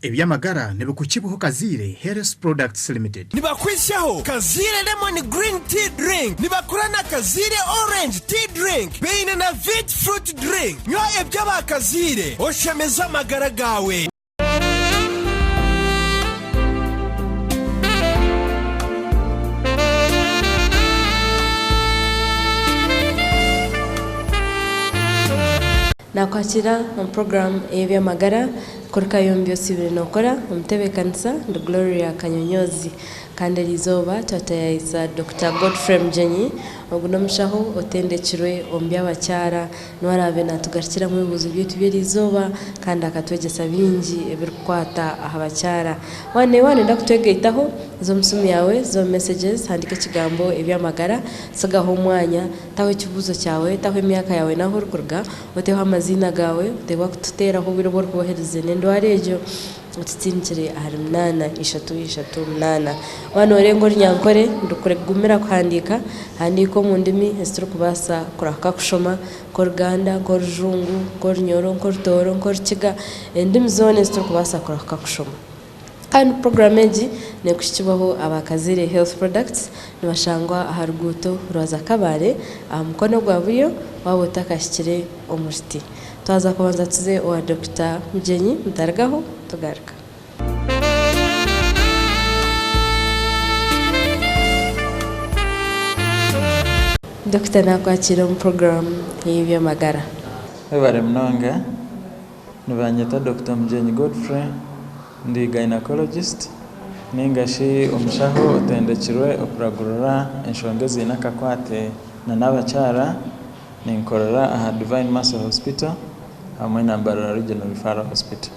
Eby'amagara nibikukibwaho Kaziire Health Products Limited. Nibakwitsyaho Kaziire Lemon Green Tea Drink, nibakora na Kaziire Orange Tea Drink, baine na Vit Fruit Drink. Nywa eby'aba Kaziire oshemeze amagara gaawe. Nakwakira omu puroguraamu ey'eby'amagara kurukayo omu bi osiibire nookora. Omutebeekanisa ndi Gloria Kanyonyozi kandi eriizooba twataayaayisa Dokita Godfrey Mugyenyi. Ogu n'omushaho otendekirwe omu by'abakyara niwe araabe naatugarukiramu ebibuuzo byaitu by'eriizooba kandi akatwegyesa bingi ebirikukwata aha bakyara. Waaba naiwe waayenda kutwegaitaho, za omu simu yaawe, za omu messages, handiika ekigambo eby'amagara, tsigaho omwanya. Taho ekibuuzo kyawe, taho emyaka yaawe n'ahu orikuruga, oteho amaziina gaawe, oteebwa kututeeraho obwire obu orikuba oherize n'endwara egyo, otutindikire ahari munaana ishatu ishatu munaana. Waaba noorenga Orunyankore nirukugumira kuhandiika, handiika omu ndimi ezi turikubaasa kurahuka kushoma nk'Oruganda, nk'Orujungu, nk'Orunyoro, nk'Orutooro, nk'Orukiga, endimi zoona ezi turikubaasa kurahuka kushoma. Kandi puroguraamu egi neekuhikibwaho aba Kazaire Health Products, nibashangwa aha ruguuto rwa Kabale aha mukono gwa buryo waaba otakahikire omu ruti. Twaza kubanza tuze owa Dokita Mugyenyi mutarigaho tugaruka. Dokita naakwakiira omu puroguraamu ey'eby'amagara. Webare munonga. Nibanyeta Dokita Mugyenyi Godfrey, ndi gynaecologist ninga shi omushaho otendekirwe okuragurira enshonga eziine akakwate n'abakyara. Ninkorera aha Divine Mercy Hospital hamwe na Mbarara Regional Referral Hospital.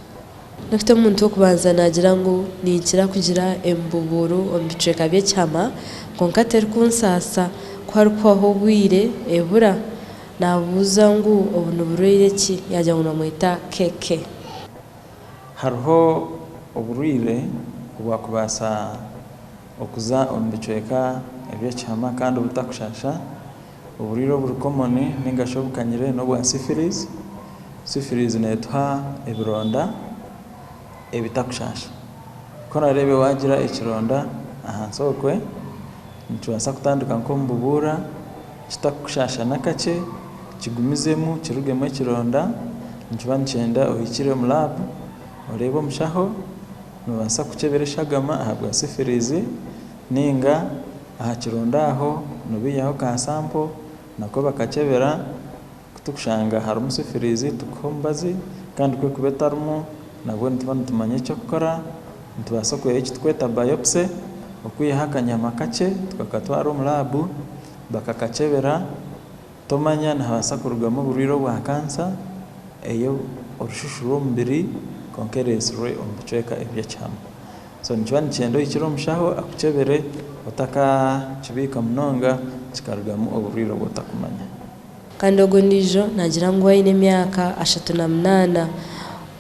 Dokita omuntu w'okubanza naagira ngu ninkira kugira embubuuru omu bicweka by'ekihama kwonka terikunsaasa ku harikuhwaho obwire ebura. Naabuuza ngu obu ni burwaire ki? Yaagira ngu nibamweta KK. Hariho oburwaire obwakubaasa okuza omu bicweka eby'ekihama kandi obutakushaasha. Oburwaire oburi common ninga shi obukanyire n'obwa syphilis. Syphilis neetuha ebironda ebitakushaasha. Ku orareebe waagira ekironda ahansi okwe, nikibaasa kutandika nk'omububuura. Kitakukushaasha n'akakye, kigumizemu kirugemu ekironda, nikiba nikyenda ohikire omu laabu oreebe omushaho, noobaasa kukyebera eshagama ahabwa sifirizi nainga aha kironda aho nobaihaho ka sampo nako bakakyebera ku turikushanga harimu sifirizi tukuha omubazi kandi ku erikuba etarimu nabwo nituba nitumanya eky'okukora, nitubaasa kwihayo eki turikweta biopsy okwihaho akanyama kakye tukakatwara omu laabu. Bakakakyebera, tomanya nihabaasa kurugamu oburwaire obwa kansa ey'orushushu rw'omubiri kwonka ereetsirwe omu bicweka eby'ekihama. So nikiba nikyenda ohikire omushaho akukyebere otakakibiika munonga kikarugamu oburwaire obu otakumanya. Kandi ogwo ondiijo naagira ngu aine emyaka 38,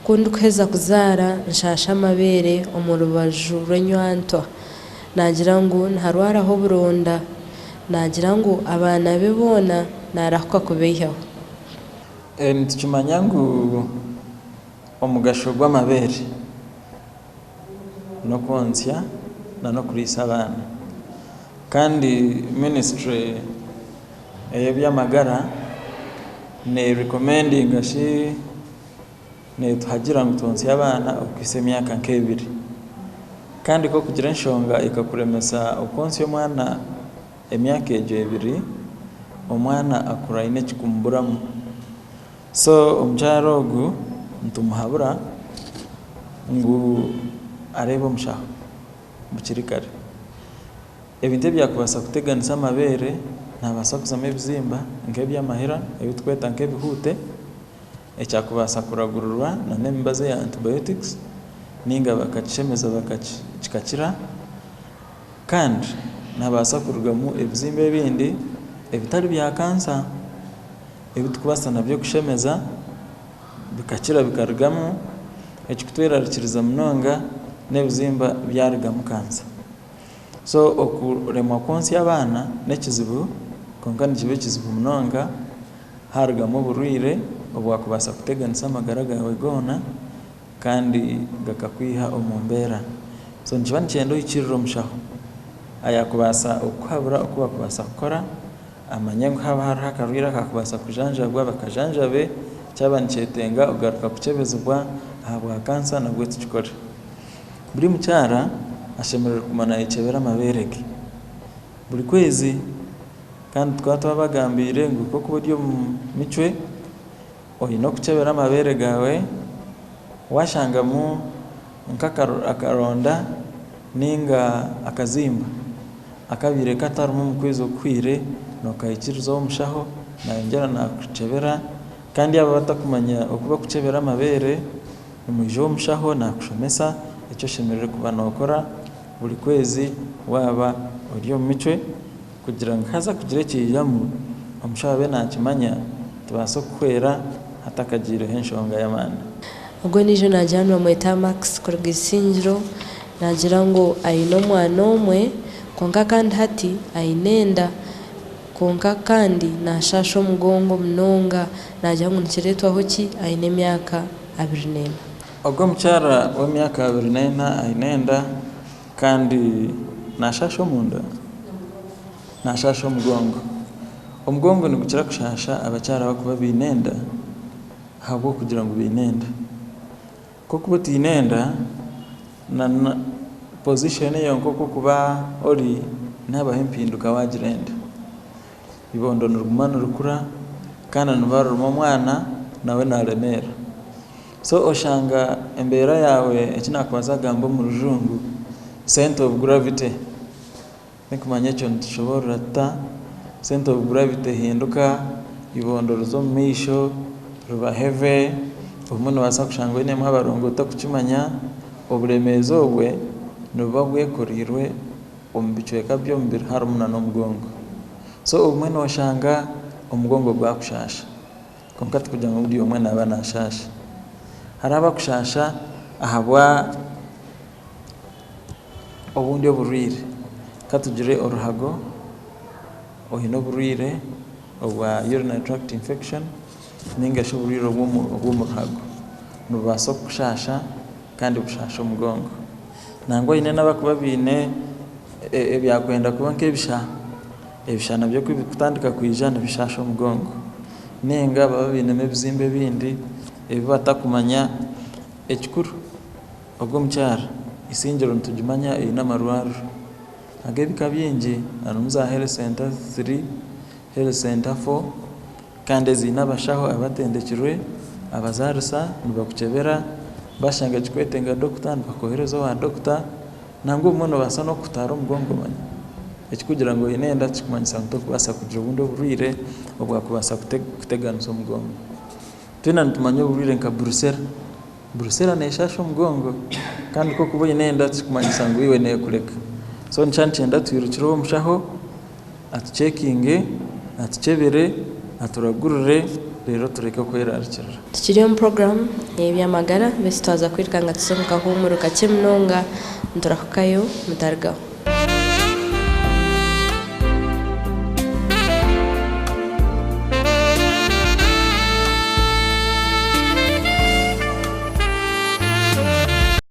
Ku ndikuheza kuzaara nshaasha amabeere omu rubaju rw'enywantwa. Naagira ngu niharwaraho oburonda. Naagira ngu abaana be boona naarahuka kubaihaho. Nitukimanya ngu omugasho gw'amabeere n'okwontsya n'okuriisa abaana. Kandi minisitule ey'eby'amagara neerikomendinga shi Neetuhagira ngu twontsye abaana okuhitsya emyaka nk'ebiri. Kandi ku orikugira enshonga ekakuremesa okwontsya omwana emyaka egyo ebiri, omwana akura aine ekikumuburamu. So omukyara ogu nitumuhabura ngu areebe omushaho bukiri kare. Ebintu ebyakubaasa kuteganisa amabeere, nihabaasa kuzamu ebizimba nk'eby'amahira ebi turikweta nk'ebihuute. Ekyakubaasa kuragurirwa n'emibazi eya antibiotics ninga bakakishemeza kikakira kandi nihabaasa kurugamu ebizimba ebindi ebitari bya kansa ebi turikubaasa nabyo kushemeza bikakira bikarugamu. Ekikutwerarikiriza munonga n'ebizimba byarugamu kansa. So okuremwa kwontsya abaana n'ekizibu kwonka nikiba ekizibu munonga Haarugamu oburwaire obwakubaasa kuteganisa amagara gaawe goona, kandi gakakwiha omu mbeera. So nikiba nikyenda ohikirire omushaho ayaakubaasa okukuhabura oku bakubaasa kukora, amanye ngu haaba hariho akarwaire akaakubaasa kujanjabwa bakajanjabe, kyaba nikyetenga kugaruka kukyebezibwa ahabwa kansa nabwo tukikore. Buri mukyara ashemereire kuguma naayekyebera amabeere ge buri kwezi kandi tukaba twabagambiire ngu ku orikuba ori omu micwe oine okukyebera amabeere gaawe, waashangamu nk'akaronda nainga akazimba akabaire katarimu omu kwezi okuhwaire, nookahikiriza ow'omushaho naayongyera naakukyebera kandi yaaba batakumanya oku barikukyebera amabeere, nimwija ow'omushaho naakushomesa eki oshemereire kuba nookora buri kwezi waaba ori omu micwe kugira ngu haaza kugira ekiijamu, omushaho abe naakimanya tubaase kukuhwera hatakagiireho enshonga y'amaani. Ogwo ondiijo naagira ngu nibamweta Max kuruga Isingiro, naagira ngu aine omwana omwe kwonka kandi hati aine enda kwonka kandi naashaasha omugongo munonga, naagira ngu nikireetwaho ki? Aine emyaka 24. Ogwo omukyara w'emyaka 24 aine enda kandi naashaasha omunda? Naashaasha omugongo. Omugongo nigukira kushaasha abakyara abarikuba baine enda ahabw'okugira ngu baine enda. Ku orikuba otaine enda, na position eyo nk'oku orikuba ori nihabaho empinduka waagira enda. Eibondo niriguma nirikura kandi niruba ririmu omwana nawe naaremeera. So oshanga embeera yaawe eki naakubaasa kugamba omu rujungu centre of gravity, Tindikumanya ekyo nitukishoboorora tuta, centre of gravity ehinduka, eibondo riza omu maisho, riba heavy, obumwe noobaasa kushanga oinemu abarongo otarikukimanya, oburemeezi obwe nibuba bwekoreirwe omu bicweka by'omubiri harimu nana omugongo. So obumwe nooshanga omugongo gwakushaasha kwonka tikugira ngu buri omwe naaba naashaasha. Hariho abakushaasha ahabwa obundi oburwaire, katugire oruhago, oine oburwaire obwa urinary tract infection ninga shi oburwaire obw'omu ruhago, nibubaasa kukushaasha kandi bushaashe omugongo. Nangwa haine n'abarikuba baine ebyakwenda kuba nk'ebisha, ebisha nabyo ku birikutandika kwija nibishaasha omugongo ninga baba bainemu ebizimba ebindi ebi batakumanya. Ekikuru, ogwo omukyara Isingiro nitugimanya eine amarwariro ag'ebika bingi harimu za health center 3, health center 4 kandi eziine abashaho abatendekirwe, abazaarisa nibakukyebera bashanga ekirikwetenga dokita nibakohereza owa dokita nangwa obumwe noobaasa n'okutaara omugongo omanye. Ekirikugira ngu oine enda tikirikumanyisa ngu torikubaasa kugira obundi oburwaire obwakubaasa kuteganisa omugongo. Twena nitumanya oburwaire nka burusera. Burusera neeshaasha omugongo kandi ku orikuba oine enda tikirikumanyisa ngu iwe neekureka. So nikyo nikyenda twirukire ow'omushaho atucekinge, atukyebere, aturagurire reero tureke kwerarikirira. Tukiri omu puroguraamu ey'eby'amagara, beitu twaza kwirukanga tuze omu kahuumuro kakye munonga, niturahukayo mutarigaho.